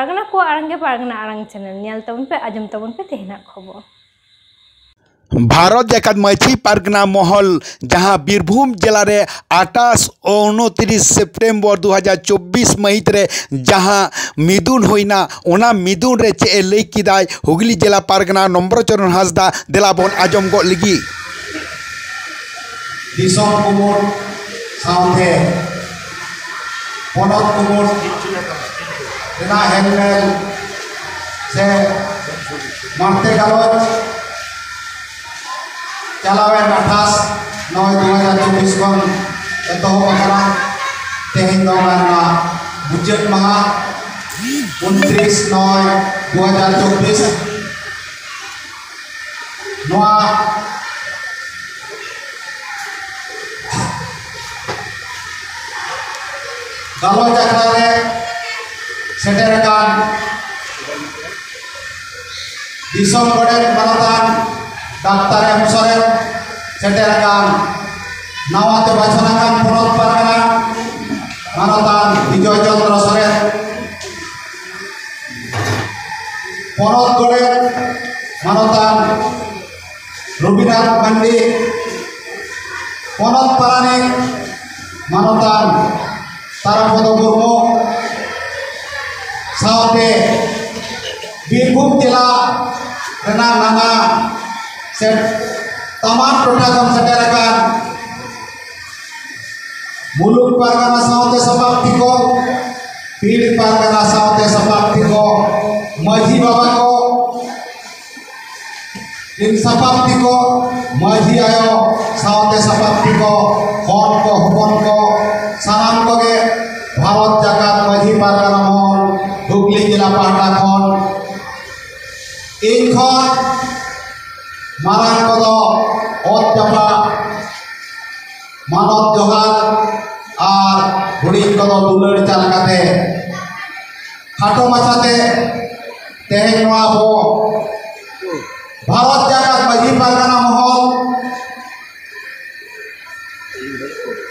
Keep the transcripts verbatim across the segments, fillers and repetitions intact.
ᱯᱟᱨᱜᱟᱱᱟ ᱠᱚᱣᱟᱜ ᱟᱲᱟᱝ ᱜᱮ ᱯᱟᱨᱜᱟᱱᱟ ᱟᱲᱟᱝ ᱪᱮᱱᱮᱞ, ᱧᱮᱞ ᱛᱟᱵᱚᱱ ᱯᱮ, ᱟᱸᱡᱚᱢ ᱛᱟᱵᱚᱱ ᱯᱮ ᱛᱮᱦᱮᱧᱟᱜ ᱠᱷᱚᱵᱚᱨ᱾ ᱵᱷᱟᱨᱚᱛ ᱡᱟᱠᱟᱛ ᱢᱟᱹᱡᱷᱤ ᱯᱟᱨᱜᱟᱱᱟ ᱢᱚᱦᱚᱞ, ᱡᱟᱦᱟᱸ ᱵᱤᱨᱵᱷᱩᱢ ᱡᱮᱞᱟ ᱨᱮ ᱟᱴᱷᱟᱥ ᱩᱱᱛᱨᱤᱥ ᱥᱮᱯᱴᱮᱢᱵᱚᱨ ᱫᱩ ᱦᱟᱡᱟᱨ ᱪᱚᱵᱵᱤᱥ ᱢᱟᱹᱦᱤᱛ ᱨᱮ ᱡᱟᱦᱟᱸ ᱢᱤᱫᱩᱱ ᱦᱩᱭᱱᱟ, ᱚᱱᱟ ᱢᱤᱫᱩᱱ ᱨᱮ ᱪᱮᱫ ᱮ ᱞᱟᱹᱭ ᱠᱮᱫᱟᱭ ᱦᱩᱜᱽᱞᱤ ᱡᱮᱞᱟ ᱯᱟᱨᱜᱟᱱᱟ ᱱᱚᱢᱵᱨᱚ ᱪᱚᱨᱚᱱ ᱦᱟᱸᱥᱫᱟ, ᱫᱮᱞᱟ ᱵᱚᱱ ᱟᱸᱡᱚᱢ ᱜᱚᱫ ᱞᱮᱜᱮ᱾ ᱫᱤᱥᱚᱢ ᱠᱩᱢᱩᱴ ᱥᱟᱶᱛᱮ ᱯᱚᱱᱚᱛ ᱠᱩᱢᱩᱴ ᱨᱮᱱᱟᱜ ᱦᱮᱞᱢᱮᱞ ᱥᱮ ᱢᱟᱬᱛᱮ ᱜᱟᱞᱚᱪ ᱪᱟᱞᱟᱣᱮᱱ ᱟᱴᱷᱟᱥ ᱱᱚᱭ ᱫᱩ ᱦᱟᱡᱟᱨ ᱪᱚᱵᱵᱤᱥ ᱠᱷᱚᱱ ᱮᱛᱚᱦᱚᱵ ᱟᱠᱟᱱᱟ᱾ ᱛᱮᱦᱮᱧ ᱫᱚ ᱚᱱᱟ ᱨᱮᱱᱟᱜ ᱢᱩᱪᱟᱹᱫ ᱢᱟᱦᱟ, ᱩᱱᱛᱨᱤᱥ ᱱᱚᱭ ᱫᱩ ᱦᱟᱡᱟᱨ ᱪᱚᱵᱵᱤᱥ᱾ ᱱᱚᱣᱟ ᱜᱟᱞᱚᱪ ᱟᱠᱷᱲᱟ ᱨᱮ ᱥᱮᱴᱮᱨ ᱟᱠᱟᱱ ᱫᱤᱥᱚᱢ ᱜᱚᱰᱮᱛ ᱢᱟᱱᱚᱛᱟᱱ ᱰᱟᱠᱛᱟᱨ ᱮᱢ ᱥᱚᱨᱮᱱ, ᱥᱮᱴᱮᱨ ᱟᱠᱟᱱ ᱱᱟᱣᱟ ᱛᱮ ᱵᱟᱪᱷᱚᱱ ᱟᱠᱟᱱ ᱯᱚᱱᱚᱛ ᱯᱟᱨᱜᱟᱱᱟ ᱢᱟᱱᱚᱛᱟᱱ ᱵᱤᱡᱚᱭ ᱪᱚᱱᱫᱨᱚ ᱥᱚᱨᱮᱱ, ᱯᱚᱱᱚᱛ ᱜᱚᱰᱮᱛ ᱢᱟᱱᱚᱛᱟᱱ ᱨᱚᱵᱤᱱᱟᱛᱷ ᱢᱟᱱᱰᱤ, ᱯᱚᱱᱚᱛ ᱯᱟᱨᱟᱱᱤᱠ ᱢᱟᱱᱚᱛᱟᱱ ᱛᱟᱨᱟᱯᱚᱫᱚ ᱢᱩᱨᱢᱩ ᱥᱟᱶᱛᱮ ᱵᱤᱨᱵᱷᱩᱢ ᱡᱮᱞᱟ ᱨᱮᱱᱟᱜ ᱱᱟᱱᱟ ᱥᱮ ᱛᱟᱢᱟᱢ ᱴᱚᱴᱷᱟ ᱠᱷᱚᱱ ᱥᱮᱴᱮᱨ ᱟᱠᱟᱱ ᱢᱩᱞᱩᱠ ᱯᱟᱨᱜᱟᱱᱟ ᱥᱟᱶᱛᱮ ᱥᱟᱯᱟᱵ ᱴᱷᱤᱠᱚ, ᱯᱤᱲ ᱯᱟᱨᱜᱟᱱᱟ ᱥᱟᱶᱛᱮ ᱥᱟᱯᱟᱵ ᱴᱷᱤᱠᱚ, ᱢᱟᱹᱡᱷᱤ ᱵᱟᱵᱟ ᱠᱚ, ᱤᱧ ᱥᱟᱯᱟᱵ ᱴᱷᱤᱠᱚ, ᱢᱟᱹᱡᱷᱤ ᱟᱭᱳ ᱥᱟᱶᱛᱮ ᱥᱟᱯᱟᱵ ᱴᱷᱤᱠᱚ, ᱦᱚᱱ ᱠᱚ, ᱦᱚᱯᱚᱱ ᱠᱚ, ᱥᱟᱱᱟᱢ ᱠᱚᱜᱮ ᱵᱷᱟᱨᱚᱛ ᱡᱟᱠᱟᱛ ᱢᱟᱹᱡᱷᱤ ᱯᱟᱨᱜᱟᱱᱟ ᱢᱚᱦᱚᱞ ᱦᱩᱜᱽᱞᱤ ᱡᱮᱞᱟ ᱯᱟᱦᱴᱟ ᱠᱷᱚᱱ ᱤᱧ ᱠᱷᱚᱱ ᱢᱟᱨᱟᱝ ᱠᱚᱫᱚ ᱚᱛ ᱡᱟᱯᱟᱜ ᱢᱟᱱᱚᱛ ᱡᱚᱦᱟᱨ ᱟᱨ ᱦᱩᱰᱤᱧ ᱠᱚᱫᱚ ᱫᱩᱞᱟᱹᱲ ᱪᱟᱞ ᱠᱟᱛᱮ ᱠᱷᱟᱴᱚ ᱢᱟᱪᱷᱟᱛᱮ ᱛᱮᱦᱮᱧ ᱱᱚᱣᱟ ᱟᱵᱚ ᱵᱷᱟᱨᱚᱛ ᱡᱟᱠᱟᱛ ᱢᱟᱹᱡᱷᱤ ᱯᱟᱨᱜᱟᱱᱟ ᱢᱚᱦᱚᱞ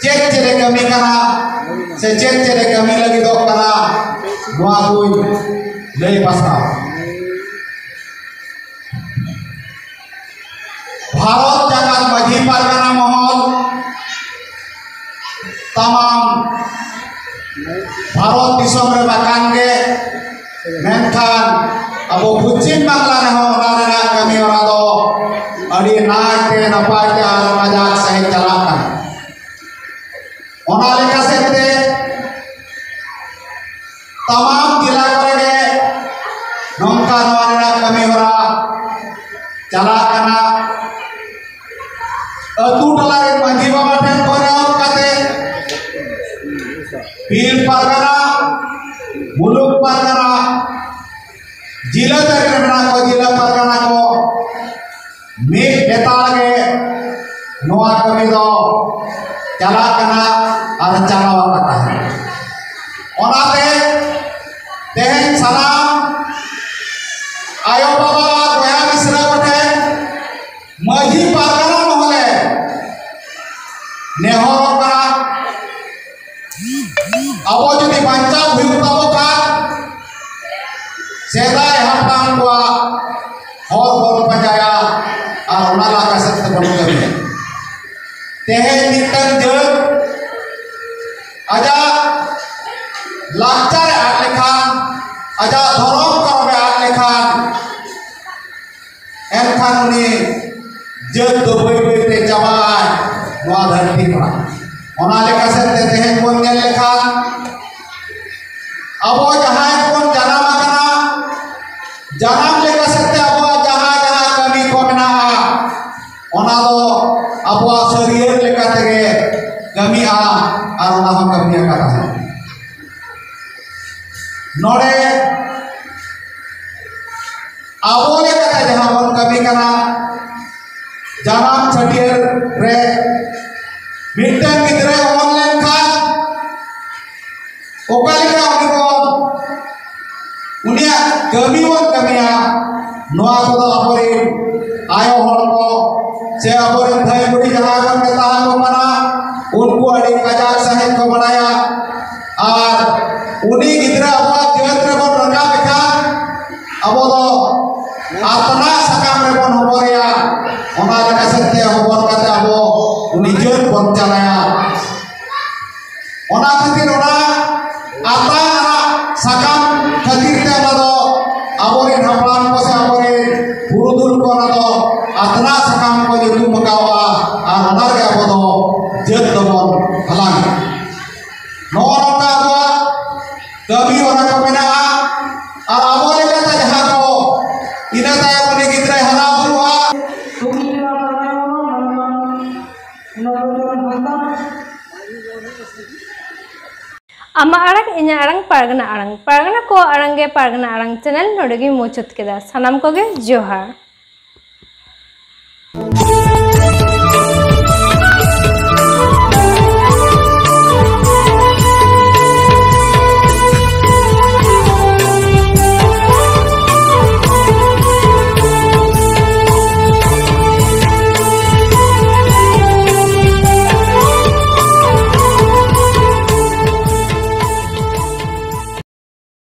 ᱪᱮᱫ ᱪᱮᱫ ᱮ ᱠᱟᱹᱢᱤ ᱠᱟᱱᱟ ᱥᱮ ᱪᱮᱫ ᱪᱮᱫ ᱮ ᱠᱟᱹᱢᱤ ᱞᱟᱹᱜᱤᱫᱚᱜ ᱠᱟᱱᱟ, ᱱᱚᱣᱟ ᱠᱚᱧ ᱞᱟᱹᱭ ᱯᱟᱥᱱᱟᱣ᱾ ᱵᱷᱟᱨᱚᱛ ᱡᱟᱠᱟᱛ ᱢᱟᱹᱡᱷᱤ ᱯᱟᱨᱜᱟᱱᱟ ᱢᱚᱦᱚᱞ ᱛᱟᱢᱟᱢ ᱵᱷᱟᱨᱚᱛ ᱫᱤᱥᱚᱢ ᱨᱮ ᱵᱟᱠᱟᱱ ᱜᱮ, ᱢᱮᱱᱠᱷᱟᱱ ᱟᱵᱚ ᱯᱚᱪᱷᱤᱢ ᱵᱟᱝᱞᱟ ᱨᱮᱦᱚᱸ ᱚᱱᱟ ᱨᱮᱱᱟᱜ ᱠᱟᱹᱢᱤ ᱦᱚᱨᱟ ᱫᱚ ᱟᱹᱰᱤ ᱱᱟᱭᱛᱮ ᱱᱟᱯᱟᱭ ᱛᱮ ᱟᱨ ᱱᱟᱡᱟᱠ ᱥᱟᱺᱦᱤᱡ ᱪᱟᱞᱟᱜ ᱠᱟᱱᱟ᱾ ᱚᱱᱟ ᱞᱮᱠᱟ ᱥᱮᱫ ᱛᱮ ᱛᱟᱢᱟᱢ ᱡᱮᱞᱟ ᱠᱚᱨᱮ ᱜᱮ ᱱᱚᱝᱠᱟ ᱱᱚᱣᱟ ᱨᱮᱱᱟᱜ ᱠᱟᱹᱢᱤ ᱦᱚᱨᱟ ᱪᱟᱞᱟᱜ ᱠᱟᱱᱟ᱾ ᱟᱹᱛᱩ ᱴᱚᱞᱟ ᱨᱮᱱ ᱢᱟᱹᱡᱷᱤ ᱵᱟᱵᱟ ᱴᱷᱮᱱ ᱠᱷᱚᱱ ᱮᱦᱚᱵ ᱠᱟᱛᱮ ᱯᱤᱲ ᱯᱟᱨᱜᱟᱱᱟ, ᱢᱩᱞᱩᱠ ᱯᱟᱨᱜᱟᱱᱟ, ᱡᱤᱞᱟᱹ ᱛᱟᱹᱨᱤ ᱨᱮ ᱢᱮᱱᱟᱜ ᱠᱚ ᱡᱤᱞᱟᱹ ᱯᱟᱨᱜᱟᱱᱟ ᱠᱚ ᱢᱤᱫ ᱞᱮᱛᱟᱲ ᱜᱮ ᱱᱚᱣᱟ ᱠᱟᱹᱢᱤ ᱫᱚ ᱪᱟᱞᱟᱜ ᱠᱟᱱᱟ ᱟᱨ ᱪᱟᱞᱟᱣ ᱟᱠᱟᱱᱟ᱾ ᱚᱱᱟᱛᱮ ᱛᱮᱦᱮᱧ ᱥᱟᱱᱟᱢ ᱟᱭᱳ ᱵᱟᱵᱟ ᱵᱚᱭᱦᱟ ᱢᱤᱥᱨᱟ ᱠᱚᱴᱷᱮᱱ ᱢᱟᱹᱡᱷᱤ ᱯᱟᱨᱜᱟᱱᱟ ᱢᱚᱦᱚᱞᱮ ᱱᱮᱦᱚᱨᱚᱜ ᱠᱟᱱᱟ, ᱟᱵᱚ ᱡᱩᱫᱤ ᱵᱟᱧᱪᱟᱣ ᱦᱩᱭᱩᱜ ᱛᱟᱵᱚ ᱠᱷᱟᱱ, ᱥᱮᱫᱟᱭ ᱦᱟᱯᱲᱟᱢ ᱠᱚᱣᱟᱜ ᱦᱚᱨ ᱵᱚᱱ ᱯᱟᱸᱡᱟᱭᱟ ᱟᱨ ᱚᱱᱟ ᱞᱮᱠᱟ ᱥᱮᱫ ᱛᱮᱵᱚᱱ ᱠᱟᱹᱢᱤᱭᱟ᱾ ᱛᱮᱦᱮᱧ ᱢᱤᱫᱴᱟᱝ ᱡᱟᱹᱛ ᱟᱡᱟᱜ ᱞᱟᱠᱪᱟᱨ ᱮ ᱟᱫ ᱞᱮᱠᱷᱟᱱ, ᱟᱡᱟᱜ ᱫᱷᱚᱨᱚᱢ ᱠᱚᱨᱚᱢ ᱮ ᱟᱫ ᱞᱮᱠᱷᱟᱱ, ᱮᱱᱠᱷᱟᱱ ᱩᱱᱤ ᱡᱟᱹᱛ ᱫᱚ ᱵᱟᱹᱭ ᱵᱟᱹᱭ ᱛᱮ ᱪᱟᱵᱟᱜᱼᱟᱭ ᱱᱚᱣᱟ ᱫᱷᱟᱹᱨᱛᱤ ᱠᱷᱚᱱᱟᱜ᱾ ᱚᱱᱟ ᱞᱮᱠᱟ ᱥᱮᱫ ᱛᱮ ᱛᱮᱦᱮᱧ ᱵᱚᱱ ᱧᱮᱞ ᱞᱮᱠᱷᱟᱱ, ᱟᱵᱚ ᱡᱟᱦᱟᱸᱭ ᱵᱚᱱ ᱡᱟᱱᱟᱢ ᱟᱠᱟᱱᱟ, ᱡᱟᱱᱟᱢ ᱞᱮᱠᱟ ᱥᱮᱫ ᱛᱮ ᱟᱵᱚᱣᱟᱜ ᱡᱟᱦᱟᱸ ᱡᱟᱦᱟᱸ ᱠᱟᱹᱢᱤ ᱠᱚ ᱢᱮᱱᱟᱜᱼᱟ, ᱚᱱᱟ ᱫᱚ ᱟᱵᱚᱣᱟᱜ ᱥᱟᱹᱨᱤᱭᱟᱹᱲ ᱞᱮᱠᱟ ᱛᱮᱜᱮ ᱠᱟᱹᱢᱤᱜᱼᱟ ᱟᱨ ᱚᱱᱟ ᱦᱚᱸ ᱠᱟᱹᱢᱤ ᱟᱠᱟᱫ ᱛᱟᱦᱮᱸᱫ᱾ ᱱᱚᱰᱮ ᱟᱵᱚ ᱞᱮᱠᱟᱛᱮ ᱡᱟᱦᱟᱸ ᱵᱚᱱ ᱠᱟᱹᱢᱤ ᱠᱟᱱᱟ, ᱡᱟᱱᱟᱢ ᱪᱷᱟᱹᱴᱭᱟᱹᱨ ᱨᱮ ᱢᱤᱫᱴᱟᱝ ᱜᱤᱫᱽᱨᱟᱹ ᱚᱢᱚᱱ ᱞᱮᱱᱠᱷᱟᱱ ᱚᱠᱟ ᱞᱮᱠᱟ ᱩᱱᱤ ᱵᱚᱱ, ᱩᱱᱤᱭᱟᱜ ᱠᱟᱹᱢᱤ ᱵᱚᱱ ᱠᱟᱹᱢᱤᱭᱟ, ᱱᱚᱣᱟ ᱠᱚᱫᱚ ᱟᱵᱚᱨᱮᱱ ᱟᱭᱳ ᱦᱚᱲ ᱠᱚ ᱥᱮ ᱟᱵᱚᱨᱮᱱ ᱫᱷᱟᱹᱭ ᱵᱩᱰᱷᱤ ᱡᱟᱦᱟᱸᱭ ᱵᱚᱱ ᱢᱮᱛᱟ ᱟᱠᱚ ᱠᱟᱱᱟ, ᱩᱱᱠᱩ ᱟᱹᱰᱤ ᱠᱟᱡᱟᱠ ᱥᱟᱺᱦᱤᱡ ᱠᱚ ᱵᱟᱲᱟᱭᱟ᱾ ᱟᱨ ᱩᱱᱤ ᱜᱤᱫᱽᱨᱟᱹ ᱟᱵᱚᱣᱟᱜ ᱡᱟᱹᱛ ᱨᱮᱵᱚᱱ ᱨᱟᱠᱟᱵ ᱮ ᱠᱷᱟᱱ, ᱚᱱᱟ ᱠᱷᱟᱹᱛᱤᱨ ᱚᱱᱟ ᱟᱛᱨᱟ ᱟᱨᱟᱜ ᱥᱟᱠᱟᱢ ᱠᱷᱟᱹᱛᱤᱨ ᱛᱮ ᱚᱱᱟ ᱫᱚ ᱟᱵᱚᱨᱮᱱ ᱦᱟᱯᱲᱟᱢ ᱠᱚ ᱥᱮ ᱟᱵᱚᱨᱮᱱ ᱯᱩᱨᱩᱫᱷᱩᱞ ᱠᱚ ᱚᱱᱟ ᱫᱚ ᱟᱛᱨᱟ ᱥᱟᱠᱟᱢ ᱠᱚ ᱧᱩᱛᱩᱢ ᱟᱠᱟᱣᱟ᱾ ᱟᱨ ᱚᱱᱟ ᱨᱮᱜᱮ ᱟᱵᱚ ᱫᱚ ᱡᱟᱹᱛ ᱫᱚᱵᱚᱱ ᱦᱟᱞᱟᱝ ᱮᱫᱟ᱾ ᱱᱚᱜᱼᱚ ᱱᱚᱝᱠᱟ ᱟᱵᱚᱣᱟᱜ ᱠᱟᱹᱢᱤ ᱦᱚᱨᱟ ᱠᱚ ᱢᱮᱱᱟᱜᱼᱟ᱾ ᱟᱨ ᱟᱵᱚ ᱞᱮᱠᱟᱛᱮ ᱡᱟᱦᱟᱸ ᱠᱚ ᱤᱱᱟᱹ ᱛᱟᱭᱚᱢ ᱩᱱᱤ ᱜᱤᱫᱽᱨᱟᱹᱭ ᱦᱟᱨᱟ ᱵᱩᱨᱩᱜᱼᱟ᱾ ᱟᱢᱟᱜ ᱟᱲᱟᱝ, ᱤᱧᱟᱹᱜ ᱟᱲᱟᱝ, ᱯᱟᱨᱜᱟᱱᱟ ᱟᱲᱟᱝ᱾ ᱯᱟᱨᱜᱟᱱᱟ ᱠᱚᱣᱟᱜ ᱟᱲᱟᱝ ᱜᱮ ᱯᱟᱨᱜᱟᱱᱟ ᱟᱲᱟᱝ ᱪᱮᱱᱮᱞ ᱱᱚᱰᱮ ᱜᱮᱧ ᱢᱩᱪᱟᱹᱫ ᱠᱮᱫᱟ᱾ ᱥᱟᱱᱟᱢ ᱠᱚᱜᱮ ᱡᱚᱦᱟᱨ᱾